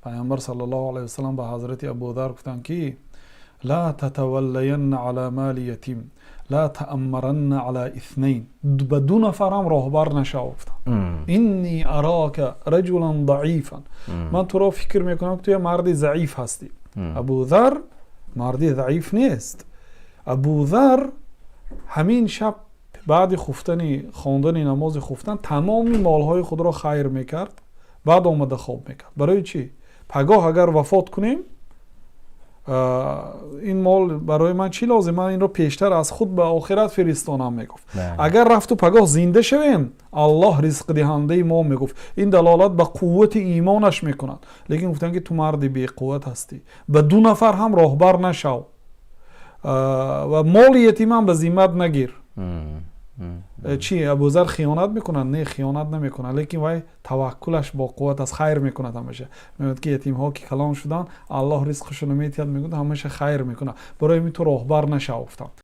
Паёмбар саллаллоҳу алайҳи васаллам ба ҳазрати Абузар гуфтанд, ки لا تتولين على مال يتيم، لا تأمرن على اثنين, ба ду нафар ҳам роҳбар нашав, гуфтанд. إني أراك رجلا ضعيفا, ман туро фикр мекунам, ки ту як марди заиф ҳастӣ. Абузар марди заиф нест. Абузар ҳамин шаб баъди хуфтани, хондани намози хуфтан, тамоми молҳои худро хайр мекард, баъд омада хоб мекард. Барои чӣ? Пагоҳ агар вафот кунем, ин мол барои ман чӣ лозим? Ман инро пештар аз худ ба охират фиристонам, мегуфт. Агар рафту пагоҳ зинда шавем, Аллоҳ ризқдиҳандаи мо, мегуфт. Ин далолат ба қуввати имонаш мекунад. Лекин гуфтанд, ки ту марди беқувват ҳастӣ, ба ду нафар ҳам роҳбар нашав ва моли ятимам ба зиммат нагир. Чӣ, Абузар хиёнат мекунад? Не, хиёнат намекунад, лекин вай таваккулаш бо қувват аст, хайр мекунад ҳамаша. Мегӯяд, ки ятимҳо ки калон шуданд, Аллоҳ ризқашонро метиҳад, мегӯяд, ҳамаша хайр мекунад. Барои ҳамин ту роҳбар нашав, гуфтам.